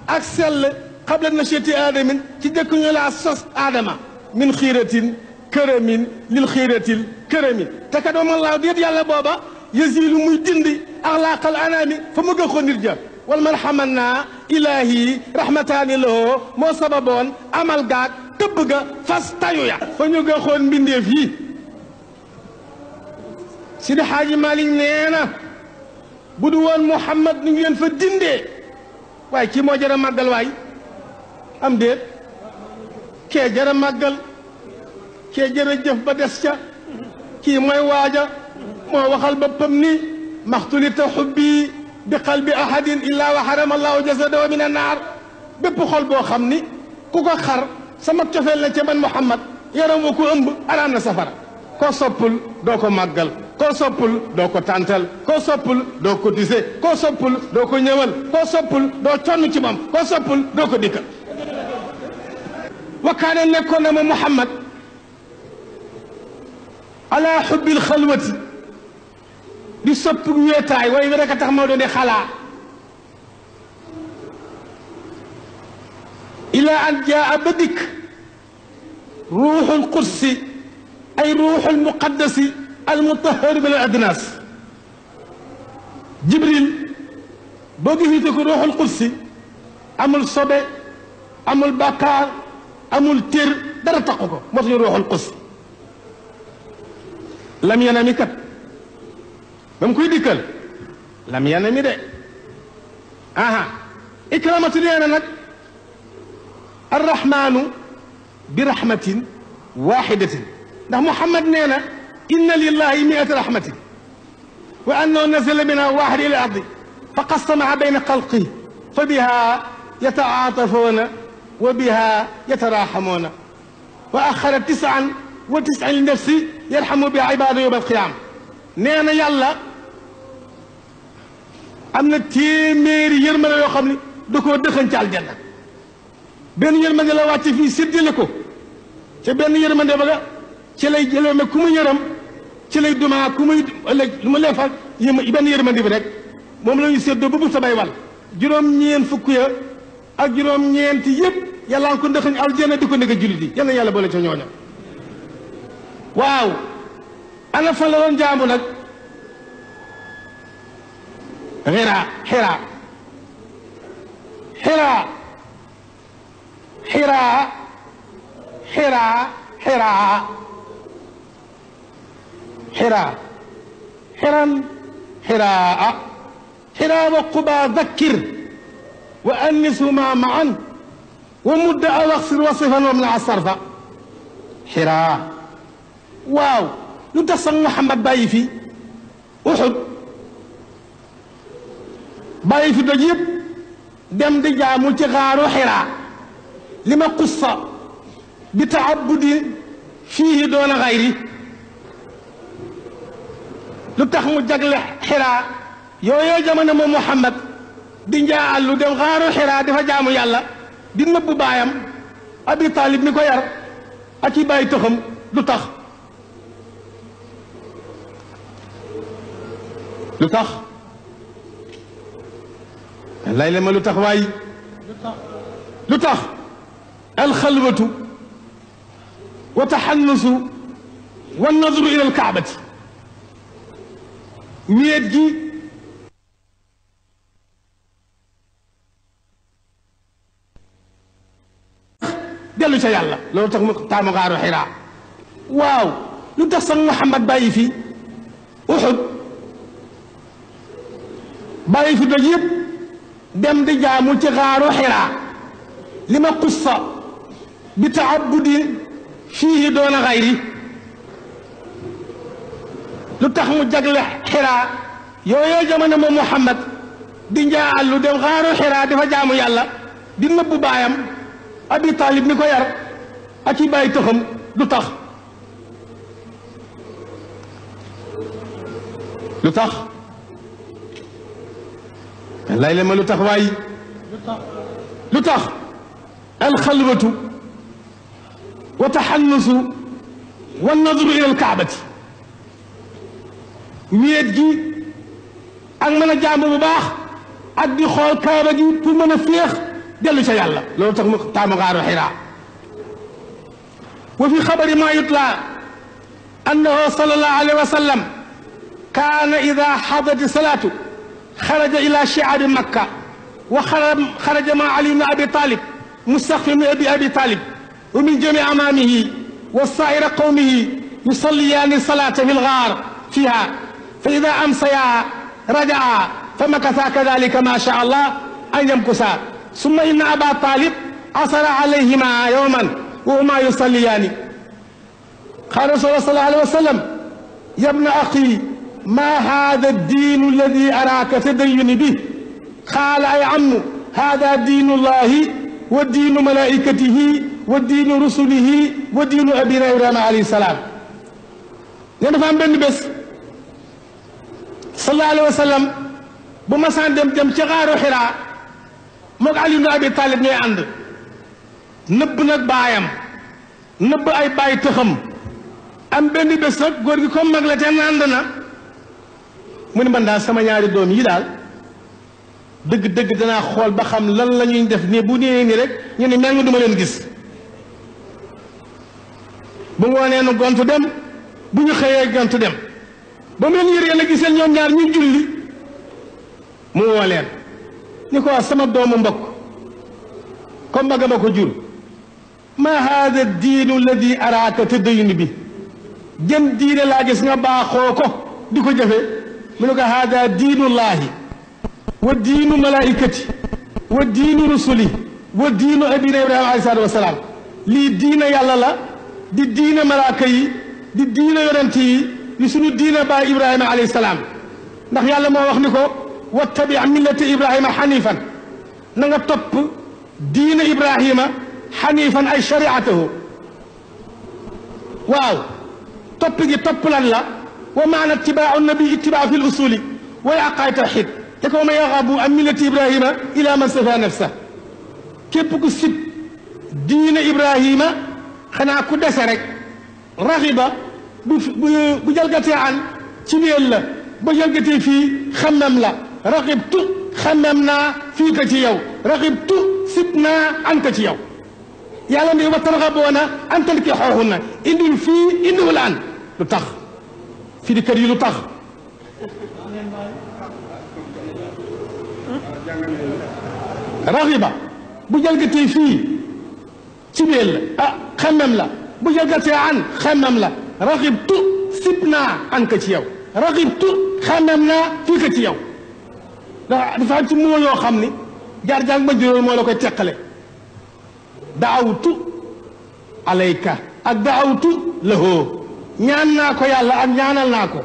أكسل قبل نشأة آدم تدكن لا أساس آدم من خيرة كرم للخيرة الكرم تكدم الله ديت يلا بابا يزيل ميدندي أغلاق الأنام فمجا خنرجا والمرحمنا إلهي رحمتان له مو سببون عمل قاد تبقى فاستيويا فنجا خن بندي فيه سيد حاج مالك نينا بدوان محمد نيجي فدندي واي كي مو جرى ماغال واي ام ديت كي جرى ماغال كي جرى جف با دستا كي موي واجا مو waxal bopam ni maxtulit hubbi bi qalbi ahadin illa wa harama Allah jasadahu min an-nar bepp xol bo xamni kuko xar sama tiofel la ci man Muhammad yaram ko ëmb aram na safara ko soppul doko magal ko soppul doko tantal ko soppul doko dise ko soppul doko ñewal ko soppul do tonn ci mom ko soppul doko dikal wa kana nekona mo Muhammad ala hubbil khalwati di sopp wéetaay way rek tax moo doon di xalaa ila an jaa badik ruuxul qudsi ay ruuxul muqaddasi almutahhar bil adnas jibril boo gisite ko ruuxul qudsi amul sobe amul bàkkaar amul tér dara taqu ko moo tax ñu ruuxul qudsi lam yanami kat bam koy dikkal lam yanami de aha ikramatu neena nag arrahmanu bi rahmatin wahidatin ndax muhammad neena inna lillahi mi'ata rahmatin wa annahu nazala minha wahid ila ardi fa qasamaha bayna khalqihi fa biha yata'atafuna wa biha yatarahamuna wa akhara 99 li nafsi yarhamu biha ibadu yawm al-qiyamah neena yàlla am na téeméeri yërmande yoo xam ne da koo dëxañ ci aljanna benn yërmande la wàcce fii séddale ko te benn yërmande ba nga ci lay jëlee ma ku mu yërëm ci lay dumaa ku muy ëllëg lu ma leen fal benn yërmande bi rek moom la ñu séddoo ba bu sabay wal juróom-ñeent fukk ya ak juróom-ñeent yëpp yàlla nga ko dëxañ aljanna di ko nekk jullit yi yal na yàlla boole ca ñooña waaw ana fan la doon jaamu nag حراء حراء حراء حراء حراء حراء حراء حرا حراء حراء وقبى ذكر وأنسهما معا ومد أو اغسل وصفا وامنع الصرف حراء واو لتصل محمد باي في أحد bàyyi fi doj yëpp dem di jaamu ci xaaru xiraa li ma qussa bi taabudi fiihi doona xayri lu tax mu jagle xiraa yooyoo jamono moom Muhammad di njaallu dem xaaru xiraa dafa jaamu yàlla di nëbbu baayam Abi Talib mi ko yar ak i bàyyi tëxam lu tax lu tax layla ma lu tax waay lu tax alxalwatu wa taxannusu wa nadru ila alkaabati wéet gi dellu ca yàlla loolu tax mu taamu xaaru xiraa waaw lu tax sax Muhammad bàyyi fi Uhud bàyyi fi doj yëpp dem di jaamu ci xaaru xiraa li ma qussa bi taabudi fiihi doona xayri lu tax mu jagle xiraa yooyoo jamono moom Muhammad di njaallu dem xaaru xiraa dafa jaamu yàlla di nëbbu baayam Abi Talib mi ko yar ak i bàyyi tëxam lu tax lu tax layla ma lu tax waay lu tax alxalwatu wa taxannusu wa nadru ila alkaabati wéet gi ak mën a jaamu bu baax ak di xool kaaba gi pour mën a féex dellu ca yàlla loolu tax mu taamu gaaru Xiraa wa fi xabari ma yutla annahu sallallahu alayhi wa sallam kaana ida xadati salaatu xaraja ila shi'abi makka wa xaraja ma ali ibn abi talib mustaxfin min abi talib wa min jami amaamihi wa saa'ira qawmihi yusalliyaani salaata fi lgaar fiha fa ida amsaya rajaa fa makasa kadalika ma sha allah an yamkusa summa inna aba talib asara alayhima yowman wa huma yusalliyaani qaala rasulullah sallallahu alayhi wa sallam ya ibna axi ma hada addiinu alladi araaka tadayyuni bih qaala ay ammu hada diinu llahi wa diinu malaikatihi wa diinu rusulihi wa diinu abina ibrahima alayhi salaam ne dafa am benn bés sallallahu alayhi wa sallam bu masaan dem ca xaaru Xiraa moog Ali ibn Abi Talib ñooy ànd nëbb nag baayam nëbb ay baay tëxam am benn bés nag góor gi comme mag la te ànd na mu ne man daal sama ñaari doom yi daal dëgg-dëgg danaa xool ba xam lan la ñuy def nii bu nee nii rek ñu ne mel nga duma leen gis bu ngoonee nu gontu dem bu ñu xëyee gontu dem ba mu leen yëree la gisee ñoom ñaar ñu julli mu woo leen ni ko sama doomu mbokk comme maga ma ko jur ma hada diinu alladi araaka tadayyun bi jën diine laa gis nga baaxoo ko di ko jëfe mu ne ko hada diinullahi wa diinu malaikati wa diinu rusuli wa diinu abina ibrahima alayhi salaatu wasalaam lii diina yàlla la di diina malaaka yi di diina yonent yi di suñu diina baay ibrahima alayhi salaam ndax yàlla moo wax ni ko wattabi millata ibrahima xanifan na nga topp diina ibrahima xanifan ay shariatahu waaw topp gi topp lan la wa maana ittibaau nabi ittibaa fi l usuli wa aqaay tawxid te ko ma yaxabu an millati ibrahima ila man safa nafsa képp ku sib diina ibrahima xanaa ku dese rek raxiba bu jalgatee an ci wéel la ba jalgatee fii xammam la raxibtu xammam naa fii ka ci yow raxibtu sib naa an ka ci yow yàlla ndi wa tarxaboona an tankixoohunna indiwul fii indiwul an lu tax fii di kër yi lu tax raxiba bu jalgatee fii ci wéel la ah xammam la bu jalgatee an xammam la raxibtu sib naa an ka ci yow raxibtu xammam naa fii ka ci yow dafa am ci moo yoo xam ni jaar-jaar ma juróol moo la koy teqale daawtu alayka ak daawtu lahoo ñaan naa ko yàlla ak ñaanal naa ko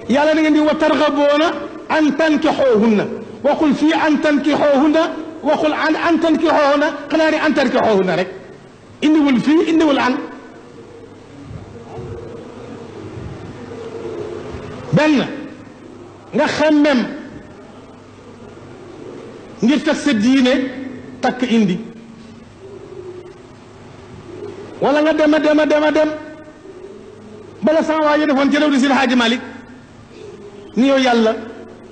yàlla da ngeen di wa tarxaboona an tankixoohunna waxul fii an tankixoohunna waxul an tankixoohunna xanaa ni an tankixoohunna rek indiwul fii indiwul an benn nga xemmem ngir teg sa diine takk indi wala nga dem a dem bala sama waa ji defoon ci réew di si Haaji Malik ni yow yàlla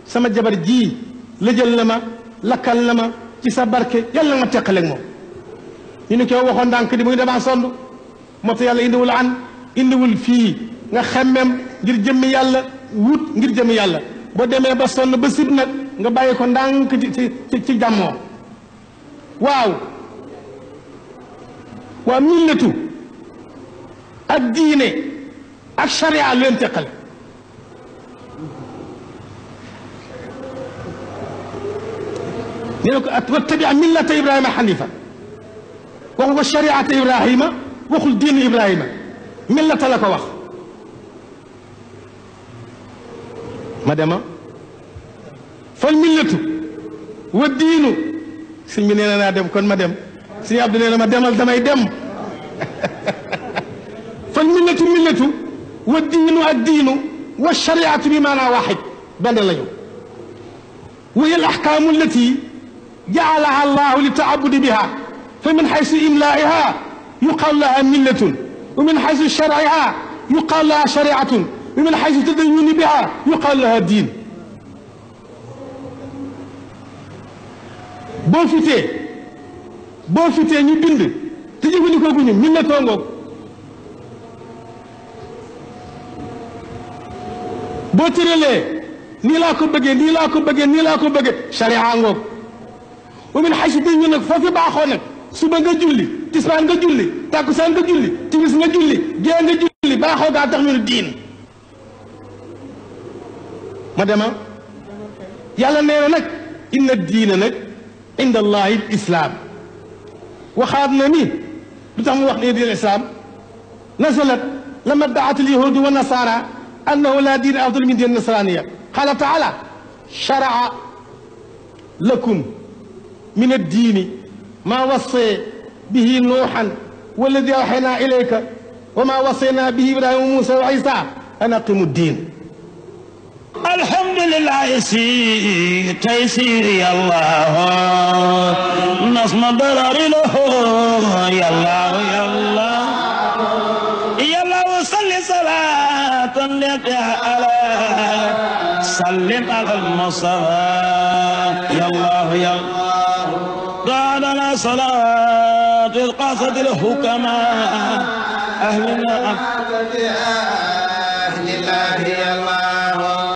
sama jabar ji lëjal na ma lakkal na ma ci sa barke yàlla nga teqaleeg moom ñu ne ko waxoon ndànk di mu ngi damaa sond moo tax yàlla indiwul an indiwul fii nga xemmem ngir jëmmi yàlla wut ngir jëmmi yàlla boo demee ba sonn ba sib nag nga bàyyi ko ndànk ci jàmmoo waaw millatu ak diine ak sharia lu leen teqale ñu ne ko wattabi millata ibrahima xanifa waxu ko shariata ibrahima waxul diine ibrahima millata la ko wax ma dema fal millatu wa diinu sëñ bi nee na naa dem kon ma dem sëñ Abdou nee na ma demal damay dem fal millatu wa diinu ak diinu wa shariatu bi maanaa waaxid benn lañu wa hiya al axkaamu allati jaalaha allahu li taabudi biha fa min xaysu imlaiha yuqal laha millatun wa min xaysu sharciha yuqal laha shariatun wa min xaysu tadayuni biha yuqal laha diin boo fitee ñu bind te jëfandikoo gu ñu min na tongoog boo tëralee nii laa ko bëggee nii laa ko bëggee nii laa ko bëggee sharia ngoog wa min xaysu bi ñu nag foofu baaxoo nag suba nga julli tisbaan nga julli takkusaan nga julli timis nga julli gée nga julli baaxoo gaa tax ñu ne diin ma dema yàlla nee na nag inna diina nag inda allahi lislaam waxaat na ni lu tax mu wax ne diin lislaam nazalat lama daat alyahudu wa nasara annahu la diina afdal min diin nasraniya qala taala sharaa lakum min addiini maa wassee bihi nuuxan walladi awxaynaa ilayka wa maa wassaynaa bihi ibrahima wa muusa wa isa an aqimu diin alhamdulilah si taysir yàlla nasma darari lahu yàlla yàlla yàlla wa salli salaatan ala sallim ala almustafa yàlla yàlla قالنا صلاة القصد الحكماء أهلنا أهل الله